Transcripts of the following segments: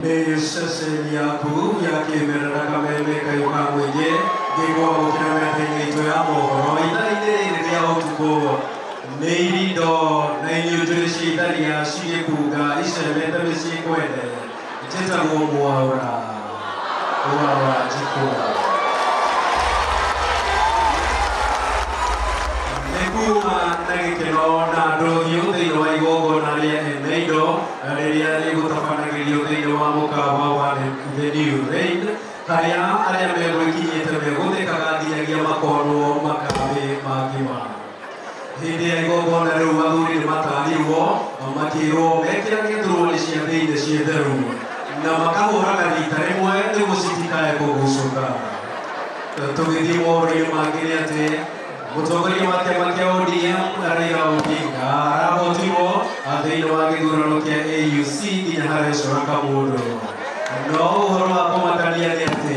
Nĩ ceceni yaku ya kĩmerera Kameme Kayũ ka Mũingĩ, ngĩkwamũkĩra metha-inĩ itũ ya mohoro ithaa-inĩ rĩrĩ rĩa ũtukũ. Nĩ irindo na inyuĩ njuĩrĩ cia itharia cigĩkunga icemete mĩciĩ kwene. Njĩtagwo Mwaũra wa Wanjikũ. Nĩ kuma na gĩkeno na ndũhiũ thĩinĩ wa igongona rĩa ene indo rĩrĩa rĩgũtabanagĩrio thĩinĩ wa mũkawa wa The New Rain, harĩa arĩa megwĩkinyĩte megũthĩkaga nginyagia makonwo makambĩ ma ngima. Hĩndĩ ya igongona rĩu athuri nĩ matarirwo makĩrwo mekĩrage thuruarĩ cia thĩinĩ ciĩ theru na makahũraga rita rĩmwe nĩguo citikae kũgucũka. Tũgĩthiĩ mohoro-inĩ mangĩ nĩ atĩ mũtongoria wa kĩama kĩa ODM Raila Odinga arahotirwo thĩinĩ wa gĩthurano kĩa AUC nginya harecora kamũndũ. No ũhoro wa kũmakania nĩ atĩ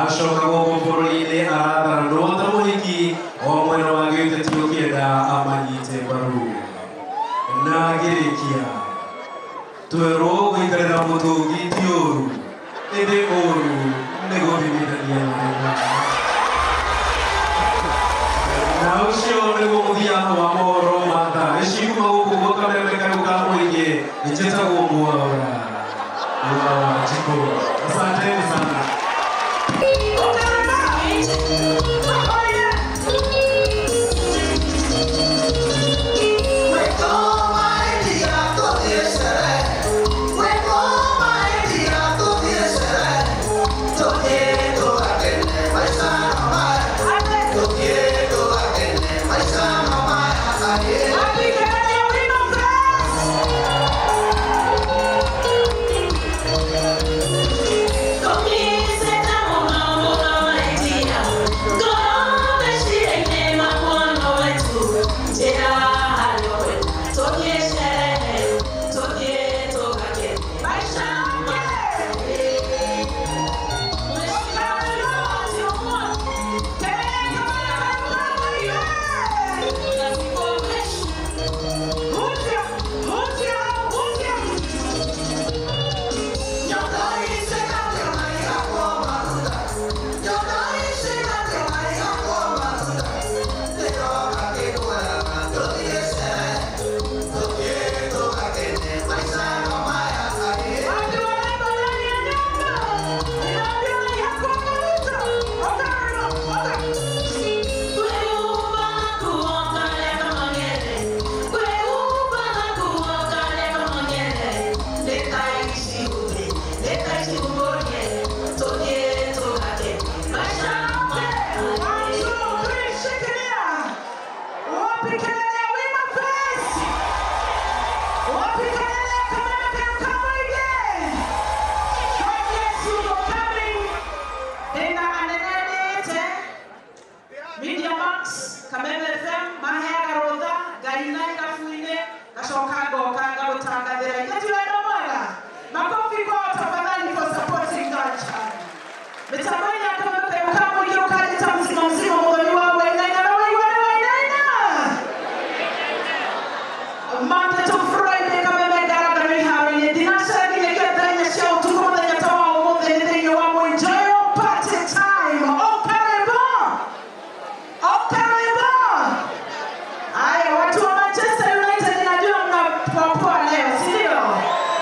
acoka gũkũ bũrũri-inĩ aratharanwo ta mũhiki o mwena wa gĩũteti ũkĩenda amanyite mbaru. Na ngĩrĩkia, twerwo gũikarĩra mũtũngi ti ũru, ĩndĩ ũru nĩ gũthimithania mahiga. Na ũcio nĩguo mũthia wa mohoro ma thaa ici kuma gũkũ gwa Kameme Kayũ ka Mũingĩ. Njĩtagwo Mwaũra wa Wanjikũ. Asanteni sana.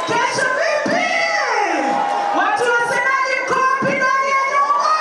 Kesho vipi? Watu wasemaje, mko wapi ndani ya nyumba?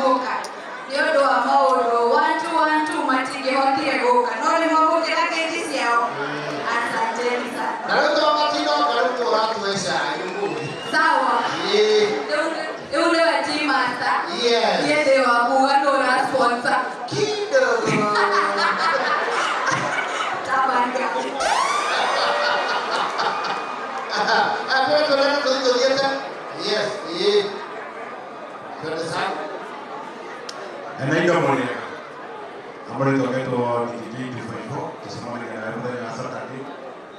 gũka nĩ ũndũ wa maũndũ 1 2 1 2 matingĩhotire gũka no nĩ mamũkĩra ngeithi ciao. Asanteni sana. Na rĩu to matinoka rĩu nĩ ũratũhe cai ũmũthĩ. Sawa. Ĩĩ. Rĩu nĩwe tea master. Yes. Niĩ ndĩ wa kuga nũ ũra sponsor. Kidogo. Tabanga. Twende twende tũthiĩ tũthiĩte. Yes, ĩĩ. Twende sana. Naitwa Moliega ambayo nitoketwo ni DJ 254 tucemanagia nawe muthenya wa Saturday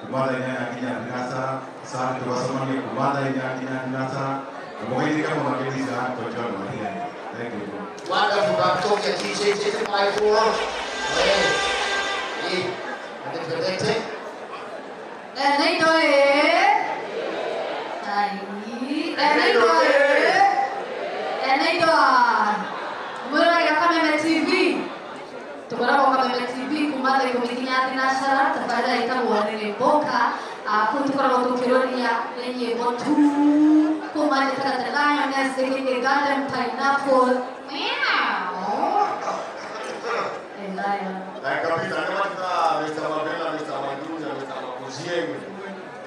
kuma thaa inyanya nginya thinacara Sunday tũgacemania kuma thaa inya nginya thinacara na mũgeithĩke mũno kĩrisa to John Matiang'i. Thank you. Wonderful. Baktokia DJ 254. Eh. Eh. Twende twendete. Naitwa ĩ. Ai. Naitwa ĩ. Naitwa. Mũroraga Kameme TV. Tũkoragwo Kameme TV kuma thaa ikũmi nginya thinacara tabarĩra ĩtagwo Rĩrĩmbũka. Kũu tũkoragwo tũkĩroria nĩ nyĩmbo tu kuma njĩtaga The Lioness aka Garden Pineapple. Meow. A lion. Kabisa kama tuna Mr. Mabela, Mr. Mandu na Mr. Makuzieng.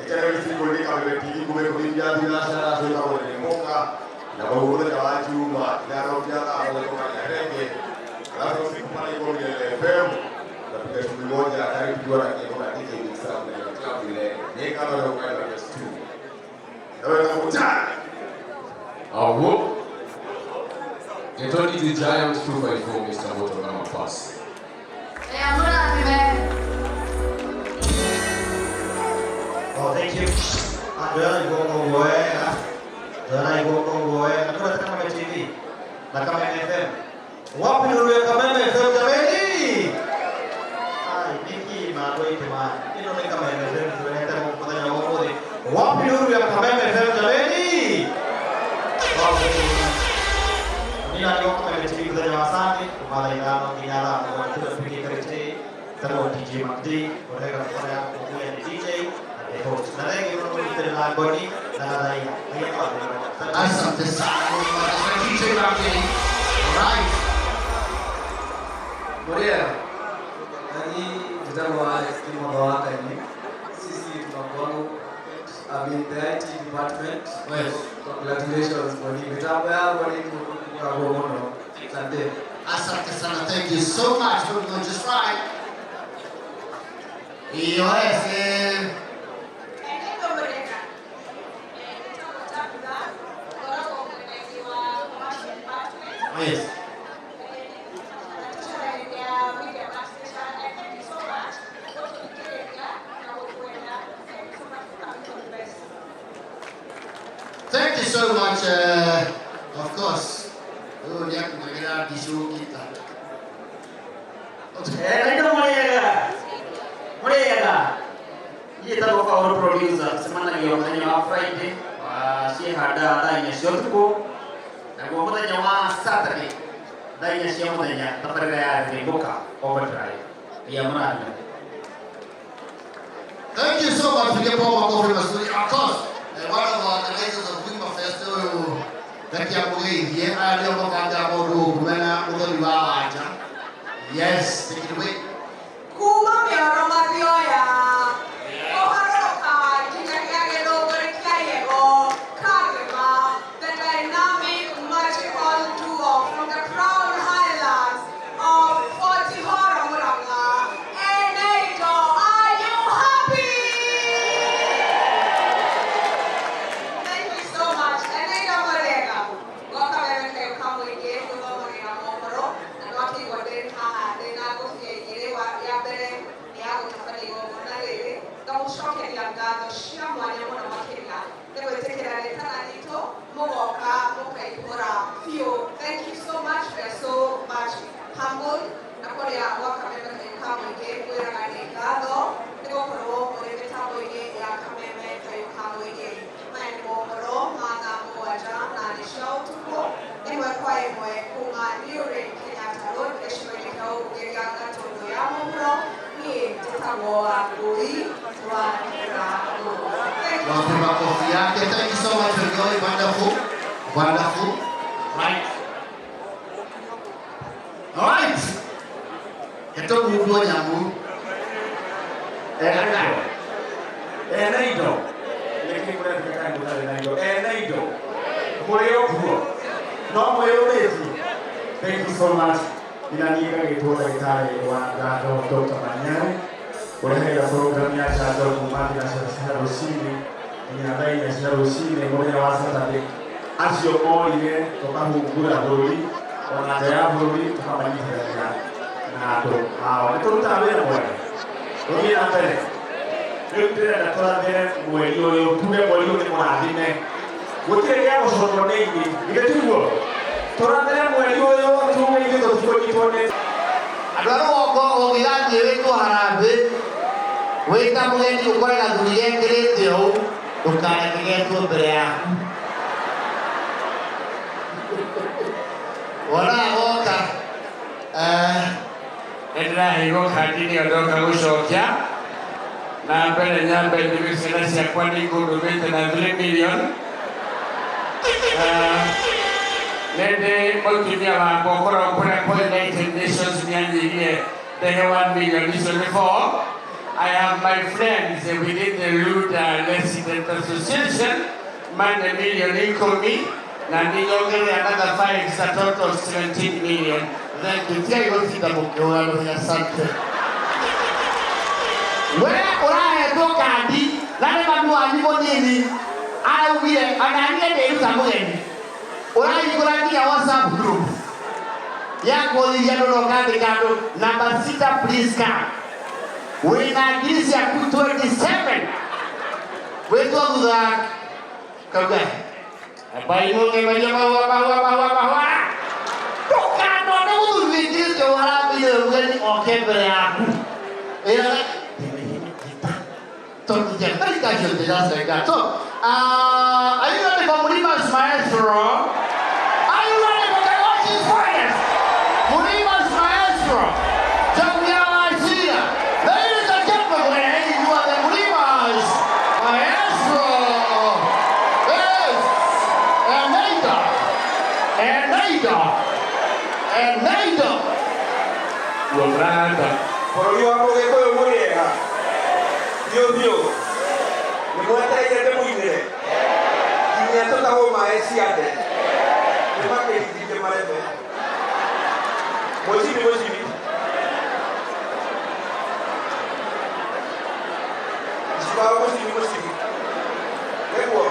Echana wisi kule Kameme TV kuma ikũmi nginya thinacara twĩtagwo Rĩrĩmbũka na mũthenya wa Juma ithano nginya thaa moja kwa rege. Alafu usiku pale iko Milele FM napiga shughuli moja karibu tukiwa na kiko na DJ Big Sam na club ile. Ni kama na ukaenda na guest tu. Na wewe kama Awo. Getoni the Giant 254 Mr. Moto kama pass. Mũrathime. Oh, thank you. Andũ igongo wega. Andũ igongo wega. Tuna Kameme TV na Kameme FM. Wapi nuru ya Kameme FM jameni? Ai, niki mambo itima. Ino ni Kameme FM tunaleta mũthenya wa ũmũthĩ. Wapi nuru ya Kameme FM jameni? Wow, thank you very much. Nina ndio Kameme TV mũthenya wa Sunday kuma thaa ithano nginya thaa mũgwanja tũgapiga karĩtĩ tagwo DJ MacD ũrega kũrĩa kũrĩa ni DJ na the host. Na thengi mũno mũnyitĩrĩra ngoni na gathaia. Asante sana. DJ MacD. Right. Moria, nani njĩtagwo Alex Kimotho wa Kanyi. Sisi tunakuanga I'm in the IT department. Yes. Congratulations kwa ni mitambo yako ni kukoragwo mũno. Asante. Asante sana. Thank you so much for doing just right. Yes. Naitwa Mreka. Njĩtagwo Tabitha. Ngoragwo mwena-inĩ wa commercial department. Yes. Thank you so much. Thank you so much. Of course. Oh, ni aku mengira di show kita. Naitwa Muriega. Muriega. Njĩtagwo Paul producer. Tucemanagia mũthenya wa Friday wa ciĩhanda thaa inya cia ũtukũ naguo mũthenya wa Saturday thaa inya cia mũthenya tabarĩra ya Rĩrĩmbũka Overdrive. Ya mũrathime. Thank you so much. Piga Paul makofi mazuri. Of course, one of the organizers of Wima Festival, reke amũgeithie aya nĩo mabangaga maũndũ gũkũ mena mũthoni wa wanja. Yes, take it away. Kuma mĩoro mathioya kũharũrũka nginyagia gĩthũngũri kĩa Yego Kagema, the dynamic magical duo from the Crown Highlands of Fort Horo Murang'a. Eneito, are you happy? Thank you so much. Eneito Muriega. Goka wewe kayo kamũingĩ gũthomagĩra mohoro na nwakĩigua ndĩ haha ndĩna ngũbia igĩrĩ ya mbere nĩ ya gũtabania igongona rĩrĩ ngamũcokeria ngatho cia mwanya mũno makĩria nĩ gwĩtĩkĩra rĩtana ritũ mũgoka mũkaihũra biũ. Thank you so much. We are so much humbled na kũrĩa gwa Kameme Kayũ ka Mũingĩ ngwĩraga nĩ ngatho nĩ gũkorwo mũrĩ mĩtambo-inĩ ya Kameme Kayũ ka Mũingĩ. Maya nĩ mohoro ma thaa mũgwanja na nĩ cia ũtukũ ĩmwe kwa ĩmwe kuma New Ring Kenyatta Road gĩcigo-inĩ kĩa ũmbunge gĩa Gatũndũ ya mũhuro. Niĩ njĩtagwo Wangũi wa Kĩrangũ. Thank you. Wapi makofi yake. Thank you so much for going. Wonderful. Wonderful. Right. Ketũhumbwo nyamũ. Ene indo. Ene indo. Nĩkĩ mũrethika kana mũtarĩ na indo? Ene indo. Mũrĩ ũguo. No mwĩyũrĩtie. Thank you so much. Nina niĩ ngagĩtwo ndagĩtarĩ wa ngatho Dr. Manyari ũrehaga program ya njanjo kuma thinacara cia rũcinĩ nginya thaa inya cia rũcinĩ mũthenya wa Saturday. Acio morire tũkahungura bũrũri ona nja ya bũrũri tũkamanyitithania na andũ ao. Nĩ tũrutaga wĩra mwega. Tũthiĩ na mbere. Rĩu ndĩrenda tũrathĩre mweri ũyũ, tuge mweri ũyũ nĩ mũrathime. Gũtirĩ gĩa gũconorwo nĩ inyuĩ, githĩ tiguo? Tũrathĩre mweri ũyũ tuge ithuĩ tũtikũnyitwo nĩ Andũ a rũgongo ũngĩgathiĩ wĩtwo harambĩ wĩta mũgeni ũkore gathuri gekĩrĩte ũũ ndũkareke getwo mbere yaku. Wonaga goka Nĩndĩraheirwo kandi nĩyo ndoka gũcokia na mbere nyambe njuge ciana ciakwa nĩ ikũndũmĩte na 3 million. Nĩndĩ mũtumia wakwa ũkoragwo kũrĩa kwa United Nations nĩanyirie ndehe 1 million icio nĩ 4. I have my friends within the Luda Resident Association mane milioni ikũmi na nĩnyongerere another 5, it's a total of 17 million. Thank you. Tigai gũtinda mũkĩũra rũhĩa, asante. We ũrahetwo kandi na nĩ mami wanyu mũnini araugire ona niĩ ndĩruta mũgeni ũrahingũra nginya WhatsApp group ya kũthithia andũ na ũkandĩka andũ namba 6 please come. Wĩna ngiri ciaku 27 wĩtwo thutha kauga abaimũng'emaria mahũa mahũa mahũa mahũa ndũkanone gũthurithĩtio harambĩire mũgeni oke mbere yaku. Tondũ the America should just like that. So, are you ready for Mulima's Maestro? Are you ready for the Washington finest? Mulima's Maestro. Jamia Wachira. Ladies and gentlemen, you are the Mulima's Maestro. Yes. And Naida. And Naida. And Naida. Rwanda. Bũrũri wa Mũgĩkũyũ mũrĩega biũ biũ nĩ mwetereire ndĩmũinĩre nginya tũtahwo maĩ ciande nĩ makĩhingithie marebe mũcibi mũcibi icibao mũcibi mũcibi nĩguo.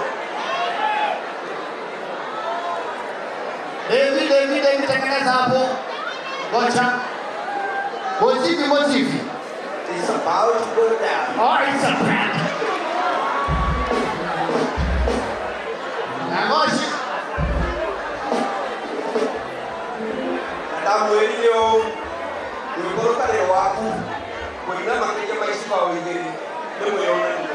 David, David, David, tengeneza hapo. Ngoja. Mozivi, Mozivi. It's about to go down. Oh, it's a prank. Nangoshi. Ndamwĩrire ũũ rwĩmbo rũtarĩ rwaku kũina makĩria ma icibao igĩrĩ nĩ mwĩyonanie.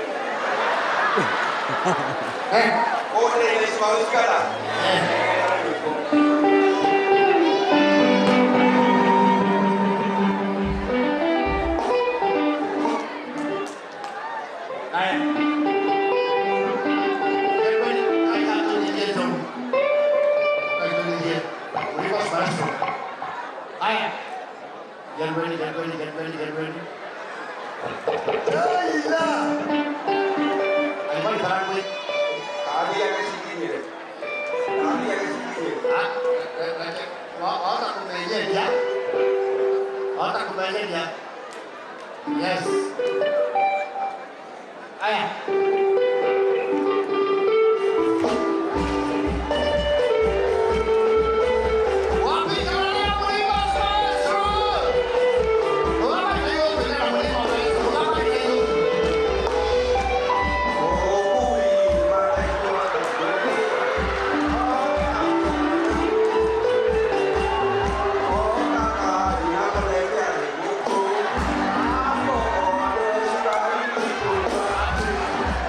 Ũũ ndĩraina icibao cigana? Haya. Haya. Get ready, get ready, get ready, get ready. Alikuwa ni Farangwe. Kaambia gĩcikinyĩre. Kaambia gĩcikinyĩre. Wahota kumenyeria. Wahota kumenyeria. Yes. Haya. Wapi kelele ya Mlima Maestro? Wapi kelele ya Mlima Maestro? Wapi kelele? Thank you.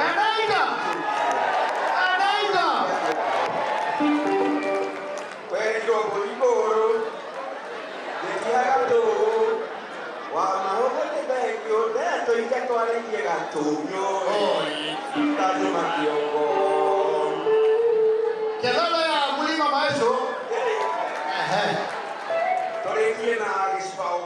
Anaida! Anaida! Kelele ya mlima maesho. Ehe. Tũrĩkie na gĩcibaũ.